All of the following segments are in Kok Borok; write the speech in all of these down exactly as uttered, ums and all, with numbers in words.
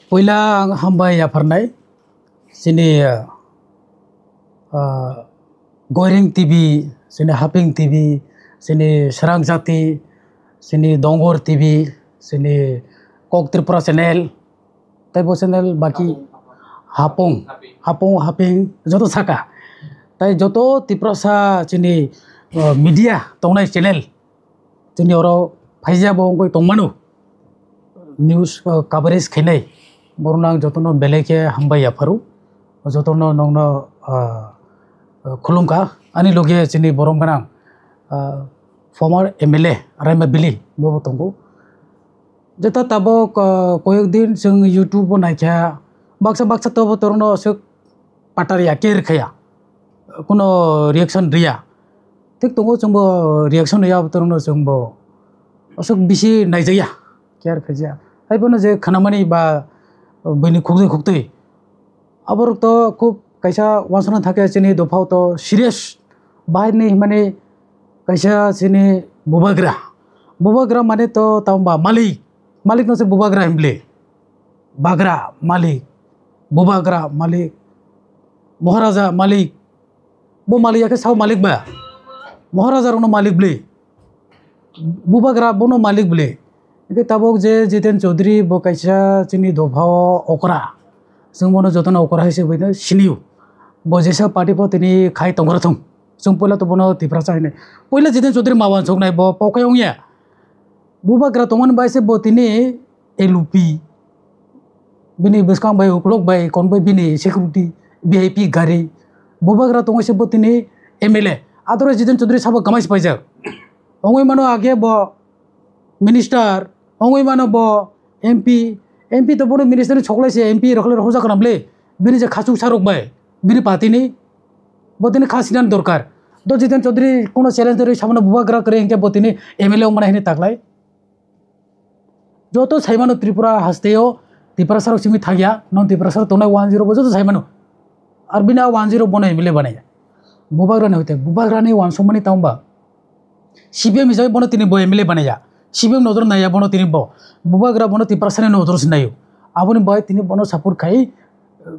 Puila ang hambai yapharnai chini, ah, Goiring T V, chini Haping T V, chini Srang Jati, chini Dongor T V, chini Kok Tripura channel, tei bo channel baki Hapung, Hapung, Haping joto saka. Tai joto Tiprasa chini, ah, media tongnai channel, chini oro phaijabo wngwi tongmano. News, ah, coverage khainai. Borokno ang jotono belai khe hambai yapharu. Jotono nongno, ah, ah, khulumkha. Ani loge chini borom gwnang, ah, former M L A Raima Bili bobo tongo. Jeta tabok, ah, koyek din chwng YouTube o naikha. Baksa baksa tobo torokno aswk patar ya, care khaya. Kuno reaction riya. Thik tongo chwngbo reaction riya, abo torokno chwngbo aswk bisi naijakya, care khaijak. Haiphano je khanamani ba buini khuktwi khuktwi. Aborok to khub kaisa uansukna thangkhe chini dophao to serious. Bahai ni himani kaisa chini bubagra. Bubagra mane to tamo ba malik. Malik no se bubagra himle. Bagra malik. Bubagra malik. Moharaja malik. Bo malik ya khe sao malik ba? Moharaja rokno malik bli. Bubagra bono malik bli. Hingke tabok je Jiten Chaudhary bo kaisa chini dophao okra. Chwng bono jotono okra hai se bai siniyo. Bo jesa party pho tini khai tongra thung. Chwng puila to bono Tiprasa hinwi. Puila Jiten Chaudhary ma uansuknai bo pokai wngya. Bubagra tongmani bai se bo tini L U P. Bini bwskang bai ukulok bai kon bai bini security V I P gari. Bubagra tongwi se bo tini M L A. Adoro Jiten Chaudhary sabo kamai se paijak. Ongwi mano age bo minister, ongwi mano bo M P. M P to bono minister ni choklai se M P rokle rohorjak kana bwle. Bini je khachuk sarok bai, bini party ni, bo tini kha sinan dorkar. Do Jiten Chaudhary kono challenge dorwi samano bubagra kwrwi hinkhe bo tini M L A ongmana hini taklai. Joto saimano Tripura hasteo Tiprasa rok simi thangya, non Tiprasa rok tongnai one zero bo joto saimano. Ar bini a one zero bono M L A banaya. Bubagra ni hoite, bubagra ni uansukmani tamo ba? C P M hisabe bono tini bo M L A banaya. C P M nodor naya bono tini bo. Bubagra bono Tiprasa ni nodor se nayo. Aboni bai tini bono support khai,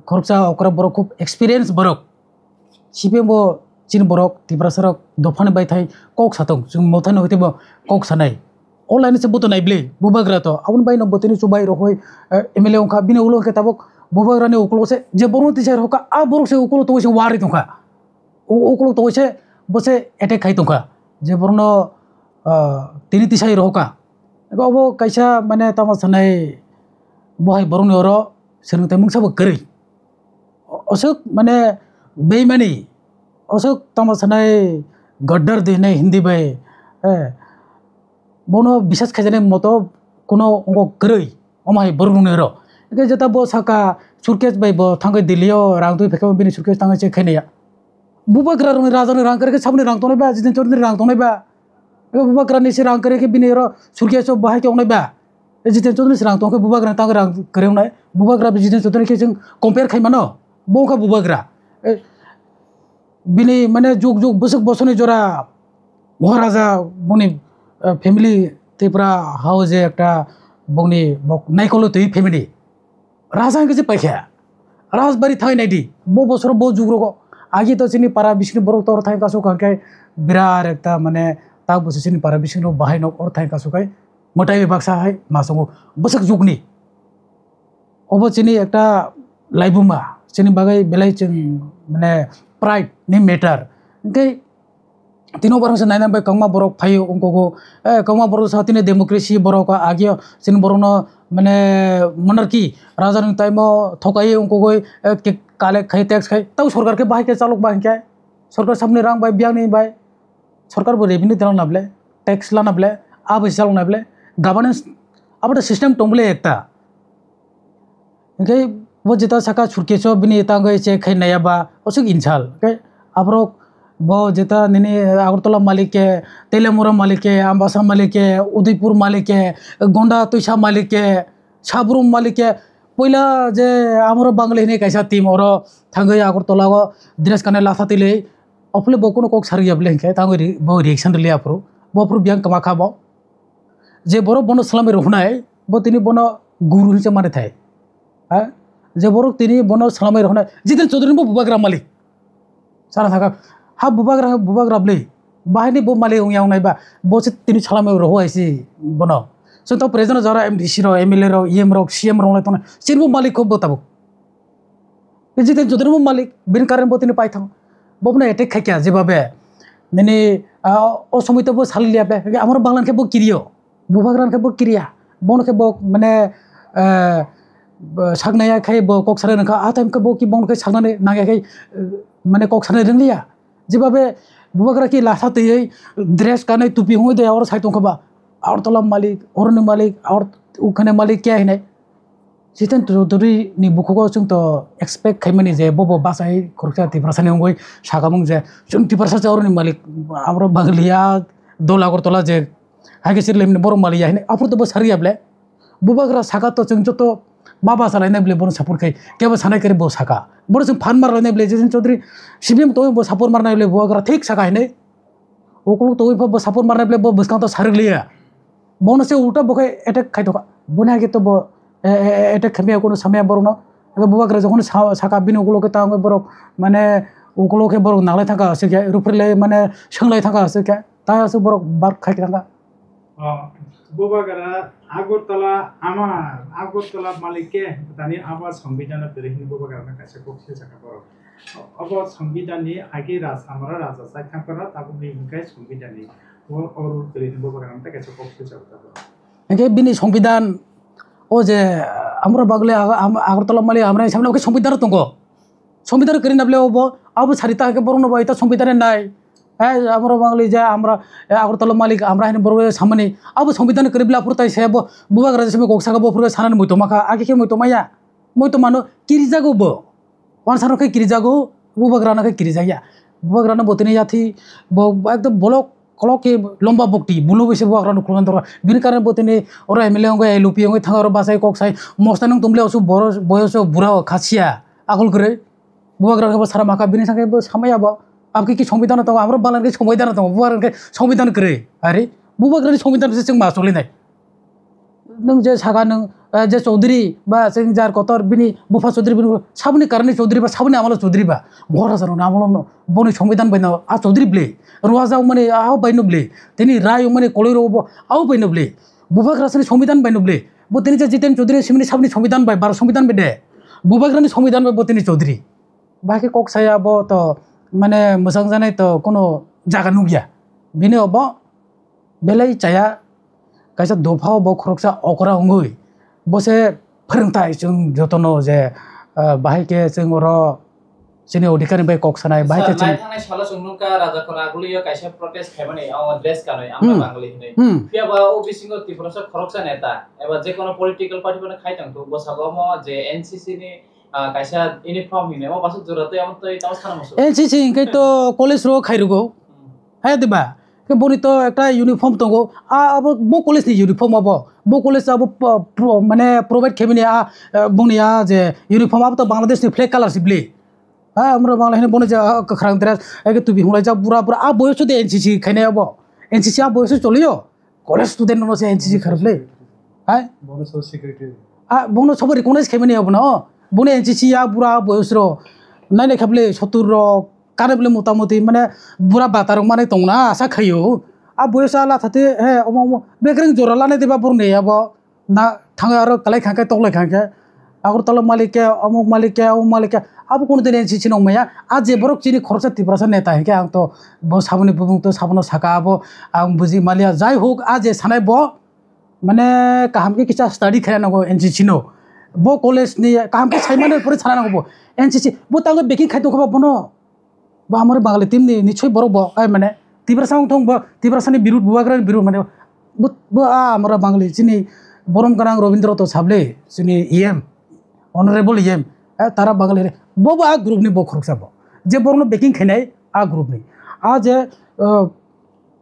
khoroksa okra borok khub experience borok. C P M bo chini borok Tiprasa rok dophani bai thai kok satong, chwng mothani hoite bo kok sanai. O line se buto nai bwle, bubagra to. Aboni bai no bo tini chubai rohoi, eh, M L A wngkha, bini ulo hwnkhe tabok bubagra ni ukulo se je borok tisai rohkha, a borok se ukulo tongwi se wari tongkha. U-, ukulo tongwi se bo se attack khai tongkha. Je borokno, ah, tini tisai rohkha. Ego obo kaisa mane tamo sanai bo hai borokni oro swrwngthai mungsa bo kwrwi. O-, oswk mane beimani, oswk tamo sanai gaddar de hinai Hindi bai, eh, bono bisas khaijani moto kuno ongo kwrwi, omo hai borok nungni oro. Hingke jeta bo saka suitcase bai bo thangwi Delhi o rang twi phaikhe bini suitcase thangwi check khainaiya. Bubagra rokni raja ni rang kwrwi khe saboni rang tongnai ba, Jiten Chaudhary ni rang tongnai ba. Ebo bubagra ni se rang kwrwi khe bini oro suitcase o bahai khe ongnai ba. E Jiten Chaudhary se rang tong khe bubagra ni tangwi rang kwrwi ongnai. Bubagra bai Jiten Chaudhary khe chwng compare khai mano. Bo wngkha bubagra. E, bini mane juk juk bwswk bosoni jora Maharaja boni, eh, family Tripura hao je ekta boni bok naikolo twi family. Raja hingke je paikha. Rajbari thai naidi. Bo bosoro bo jugrogo. Agi to chini para bisingni borok tor thai kasu kangke birar ekta mane tak bwswk chini para bisingno bahai nok or thai kasu kai. Mwtai bai baksa hai masongo bwswk jugni. Obo chini ekta laibuma. Chini bagwi belai chwng mane pride ni matter. Hingke tini o borok se naina bai kwbangma borok phaio wngkukgo. Eh, kwbangma borok sa tini democracy borok agio chini borokno mane monarchy raja ni time o thokai wngkukgoi, eh, ke-, collect khai tax khai tau sorkar khe bahai khe chalok ba hinkhe sorkar samni rang bai biyang ni bai sorkar bo revenue dena na ble tax lana ble abo chalok na ble governance abo system tong ble ekta. Hingke bo jeta saka suitcase o bini tangwi check khai naiya ba oswk insult. Hingke aborok bo jeta nini Agartala malik ke, Teliamura malik ke, Ambasa malik ke, Udaipur malik ke, Gonda Twisa malik ke, Sabrum malik ke, puila je amoro Bangali hinwi kaisa team oro thangwi Agartala o dress kanwi latha twilwi, ophule bo kunu kok sarwi ya bwle hingke tangwi ri-, bo reaction rwli aphuru. Bo aphuru biyang kwma kha bo. Je borok bono swlamwi rw hwnai, Bo tini bono guru hinwi mani thai. Ha? Je borok tini bono salamai rokna Jiten Chaudhary bo bubagra malik. Sana thaka ha bubagra bubagra bli. Bahini bo malik wngya wngnai ba bo se tini salamai roho aisi bono. Chwng to present jora M D C rok, M L A rok, E M rok, C M rok lai tongna. Chini bo malik kho bo tabuk. Jiten Chaudhary bo malik, bini current bo tini paithang. Bo bono attack khaikya jebabe. Nini, ah, o somoi to bo saliliya be. Amaro Banglan khe bo kiriyo. Bubagra khe bo kiriya. Bono khe bo mane, eh, saknaya khai bo kok sana nangkha. A time khe bo ki bono khe saknani nangya khai, eh, mane kok sana ringliya. Jebabe bubagra ki lasa twiwi dress kanwi tupi hwnwi de oro sai tongkha ba. Agartala malik, oroni malik, agar ukhane malik kya hinai. Jiten Chaudhary ni bukhugo chwng to expect khaimani je bobo bachai khoroksa Tiprasa ni wngwi sakamung je chwng Tiprasa cha oroni malik amro Banglia dol Agartala je haikhe sir lemni borok maliya hinwi aphuru to bo sariya ble. Bubagra saka to chwng joto baba salainai ble bono support khai kebo sanai kari bo saka. Bono chwng phan marlainai ble Jiten Chaudhary C P M to bo support marnai ble bubagra thik saka hinwi. Ukuluk twi bo support marnai ble bo bwskang to sarik liya. Bono se ulta bo khai attack khai tokha. Boni age to bo, eh, eh, attack khamya kono samya borokno. Age bubagra jokhon sa-, saka bini ukuluk khe tangwi borok mane ukuluk khe borok naglai thangkha aswk khe rupri lai mane swnglai thangkha aswk khe. Tai aswk borok bar khai thangkha. Oh, bubagra Agartala ama Agartala malik khe tani abo songbidano kwrwi hwnwi bubagra no kaisa kok silsakha borok. Obo songbidani agi raj amaro raja chai thangphano tabukni hwnkhe songbidani o, o rule kwrwi hwnwi bubagra no tei kaisa kok silsakha tabuk. Hwnkhe bini songbidhan o je amro bagwi aga-, am-, Agartala malik amra samno khe songbidhan tongo. Songbidhan kwrwi na bole obo abo sari ta khe borokno bai ta songbidhan nai. Hai amro bagwi je amra, eh, Agartala malik amra hini borok samani abo songbidhan kwrwi bla purtai se bo bubagra je simi kok saka bo purwi sanani muitu makha agi khe muitu maya. Muitu mano kirijago bo. Wansarok khe kirijago, bubagrano khe kirijakya. Bubagrano bo tini yathi, bo ekdom bolok kolok khe lomba bokti, bulu bai se bubagrano khulumani dorkar. Bini karone bo tini oro M L A wngwi, L O P wngwi thang aro bachai kok sai, mosta nung tumle osu boro boyoso bura o khasiya, akol kwrwi. Bubagrano khe bo sara makha, bini sakhe bo samaya bo. Abokhe ki songbidano tongo, amro Bangla khe songbidano tongo, bubagrano khe songbidano kwrwi. Ari, bubagrani songbidano se chwng ma cholinai. Nwng je saka nwng, eh, je Chaudhary ba chwng jar kotor bini bupha Chaudhary bini saboni karani Chaudhary ba saboni amalo Chaudhary ba Maharaja rokni amalo no boni songbidhan bai no a Chaudhary ble ruajak mani a bai no ble tini rai mani koloi rok bo a bai no ble bubagra sani songbidhan bai no ble bo tini je Jiten Chaudhary simini saboni songbidhan bai bar songbidhan bai de bubagrani songbidhan bai bo tini Chaudhary. Bahai khe kok saya bo to mane mwchang janai to kono jaga nukya bini obo. Belai chaya, kaisa dopha o bo khoroksa okra wngwi, bo se phwrwngthai chwng jotono je, ah, bahai khe chwng oro chini odhikar ni bai kok sanai, bahai khe chwng naithangnai salo chwng nukha Rajakhor Agulio kaisa protest khaimani, o dress kanwi, Amra Hmm. Bangli hinwi. Hmm. Phiya ba o bisingo Tiprasa khoroksa neta, eba jekono political party bono khai tongthok, bwskango omo je N C C ni ah, kaisa uniform hinwi, omo basuk jora tei omo tei tamo sana muchung. N C C hinkhe to college ro khairugo. Hmm. Hai diba? Khe boni to ekta uniform tongo. A abo bo college ni uniform abo. Bo college abo po-, pro-, mane provide khaimani a, eh, boni a je uniform abo to Bangladesh ni flag color si bli. Ha, amro Bangla hino bono je, ah, kwkhwrang dress, eke tubi hwnlaijak bura bura. A boyoso de N C C khainai abo. N C C a boyoso choliyo. College student no se N C C kharble. Hai? Bono so secretary. Ah, bono sobo recognize khaimani abono. Bono N C C ya bura boyos ro. Nai nai khable sotur ro. Kane bole motamoti mane bura bata rok mane tongna asa khayo. A boyos ala thate he omo omo bekreng jora lane deba borne abo. Na thang aro kalai khangke toklai khangke. Agartala malik khe, omuk malik khe, omuk malik khe, abo kunu din N C C nong maya. A je borok chini khoroksa Tiprasa neta hinkhe ang to bo saboni bumung to sabono saka abo ang buji maliya. Jai hok, a je sanai bo mane kaham khe kisa study khaina nango N C C no. Bo college ni kaham khe saimano pore sana nango bo. N C C bo tango beking khai tongkha bono. Bo amari Bangali team ni nichoi borok bo, ai mane, Tiprasa wng thong bo, Tiprasa ni birud, Bubagra ni birud mane, bo, bo a amara Bangali chini borom gwnang Robindra to sable, chini E M, honorable E M, eh, tara Bangali re, bo bo a group ni bo khoroksa bo. Je borok no backing khainai a group ni. A je, eh,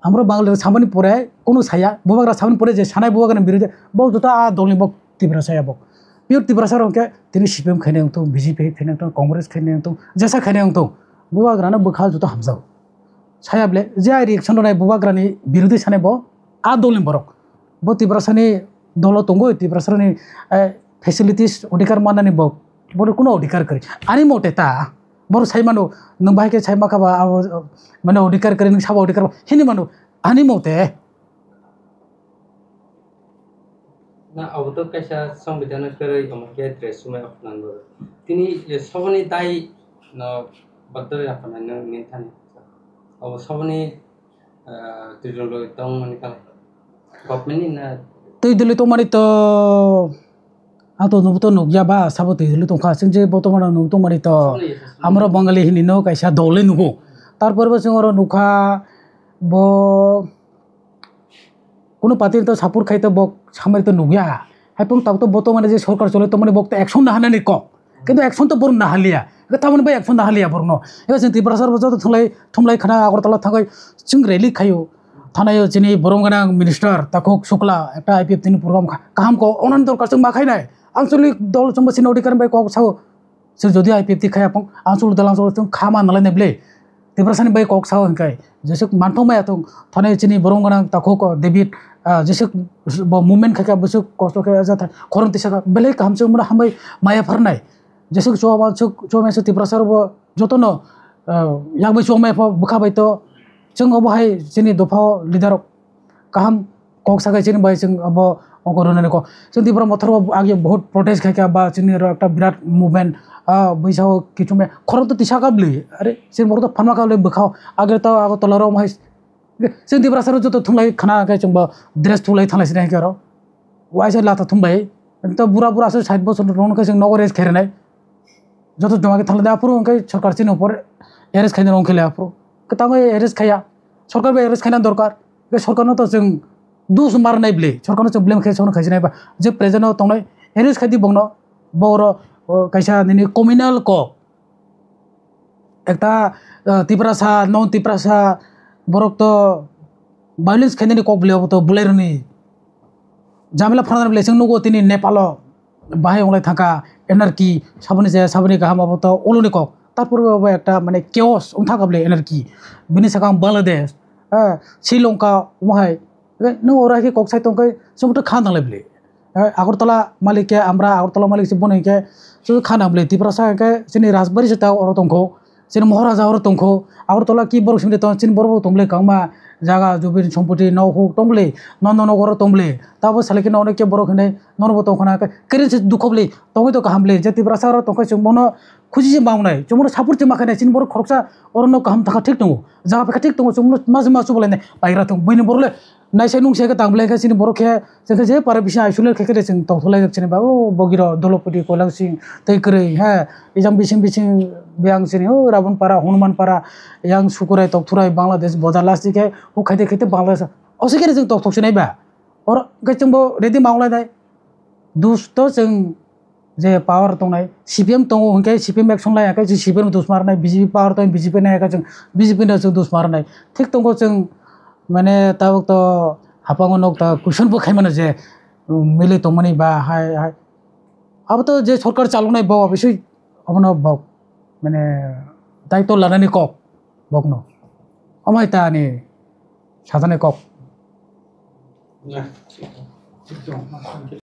amara Bangali samani pore, kono saya, Bubagra samani pore je sanai Bubagra ni birud, bo joto a dol ni bo Tiprasa ya bo. Pure Tiprasa rok khe tini C P M khainai wng thong, B J P khainai wng thong, Congress khainai wng thong, jesa khainai wng thong. Bubagrano bwkha joto hamjao. Saya ble, je ai reaction rwnai Bubagrani birodhi sanai bo, a dolni borok. Bo Tiprasani dolo tongo Tiprasarani, eh, facilities odhikar mannani bo, bono kuno odhikar kwrwi. Ani mote ta, bono sai mano, nwng bahai khe sai makha ba, abo, mane odhikar kwrwi, nwng sabo odhikar hini mano, ani mote. Na, abo to kaisa sambidan kwrwi, omo khe dress sumai apnang bo. Tini, eh, soboni dai no badoi apnang nang minthani. Abo soboni, eh, twi dolo tong mani kala. Government ni na? Twi dolo tong mani to, ang to nubo to nukya ba, sabo twi dolo tongkha. Chwng je botomano nuk tong mani to, soboni, soboni. Amro Bangali hini no kaisa dole nugo. Tarpore bo chwng oro nukha, bo, Kuno party to support khai to bok samari to nukya. Hai pung tabuk to botomani je sorkar chole tongmani bok to action nahanani kok. Kintu action to borok nahaliya. Eke tamoni bai action nahaliya borokno. Eke chwng Tiprasa rok joto thumlai, thumlai khana Agartala thangai chwng rally khaio. Thanaio chini borom gwnang minister Takhuk Shukla ekta I P F T ni program kha-, kaham ko onani dorkar chwng ma khainai. Anchalik dol chwngbo chini odhikar bai kok sao. Chwng jodi I P F T khai apung, ang chwng dalang chwng khama nalai nai ble. Tiprasani bai kok sao hwnkhe, jeswk manthok maya thung, thani chini borom gwnang Takhuk David, ah, jeswk bo movement khai kha, bwswk kosto khe ajat khorang tisa kha, belai kaham chwng mano hambai maya pharnai. Jeswk chuwa, chuwa maya Tiprasa rok bo jotono, ah, yak bai chuwa maya pha bwkha bai to, chwng obo hai chini dopha leader rok kaham kok sakai chini bai chwng abo ongko rwnani kok. Chwng Tipra Mothor bo age bahut protest khai kha ba chini oro ekta birat movement, ah, bwsao kichumya khorok to tisa kha bwlwi. Are chini borok to phanma kha bwlwi bwkhao. Age to Agartala ro hai chwng Tiprasa rok joto thumlai khana khe chwng bo dress thulai thanglai sinai khe oro. Waisa lata thumbai. To bura bura aswk sait bosor rok khe chwng nogo rest khairwnai. Joto joma khe thanglai da aphuru hwnkhe sorkar chini upor arrest khaina rong khe le aphuru. Kwtangwi arrest khaiya. Sorkar bai arrest khaina dorkar. Hwnkhe sorkarno to chwng dus marnai bwle. Sorkarno chwng blame khe sono khaijinai ba. Je present o tongnai arrest khaidi bongno. Bo oro, o, kaisa nini communal kok. Ekta, o, Tiprasa, non Tiprasa borok to violence khainani kok bwle obo to bwlairokni. Jamila phananani bwle chwng nugo tini Nepalo. Bahai wnglai thangkha, anarchy, saboni je, saboni kaham abo to uluni kok. Tarpore bo ekta mane chaos wng thangkha bwle anarchy. Bini saka ang Bangladesh, eh, Sri Lanka, omo hai. Eh, nwng oro hai khe kok sai tong khe, chwng bwtwi kha nang lai bwle. Eh, Agartala malik khe, amra Agartala malik se bono hinkhe, chwng kha nang bwle. Tiprasa hinkhe, chini Rajbari se ta oro tongkho. Chini Moharaja oro tongkho, Agartala ki borok simi tong, chini borok bo tong bwle, kwbangma jaga, jubin, sompoti, nok huk tong bwle, nono nok oro tong bwle, tabo salai khe nono khe borok hinwi nono bo tong khna, khe keren se dukho bwle, tongwi to kaham bwle, je Tiprasa oro tong khe chwng bono khusi se ma wngnai, chwng bono support se ma khainai, chini borok khoroksa oro nok kaham thangkha thik tongo, jaga phaikha thik tongo, chwng bono ma se ma chuba lainai, paigra thung, buini borok le, Naisai nungse khe tang bwlai khe chini borok khe, je khe je para bising isolate khe khe de chwng tongthok lai jak chini ba, o bogiro Dolopati, Koilangsing, tei kwrwi, he, ejang bising bising biyang chini, o Rabon para, Hanuman para, yang Sukurai, Tokthurai, Bangladesh, boda last khe, o khaite khaite Bangladesh. O se khe de chwng tongthok sinai ba. Oro khe chwng bo ready ma wnglai nai. Dusto chwng je power tongnai, C P M tongo hwnkhe C P M action lai, hwnkhe chwng C P M dos marnai, B J P power tong, B J P nai, hwnkhe chwng B J P no chwng dos marnai. Thik tongo chwng, mane, tabuk to hapango nok ta question bo khaimano je, um, mili tongmani ba hai, hai. Abo to je sorkar chaloknai bo, obviously, obono bo, mane, daitw lanani kok, bokno. Omo hai ta ani sajani kok.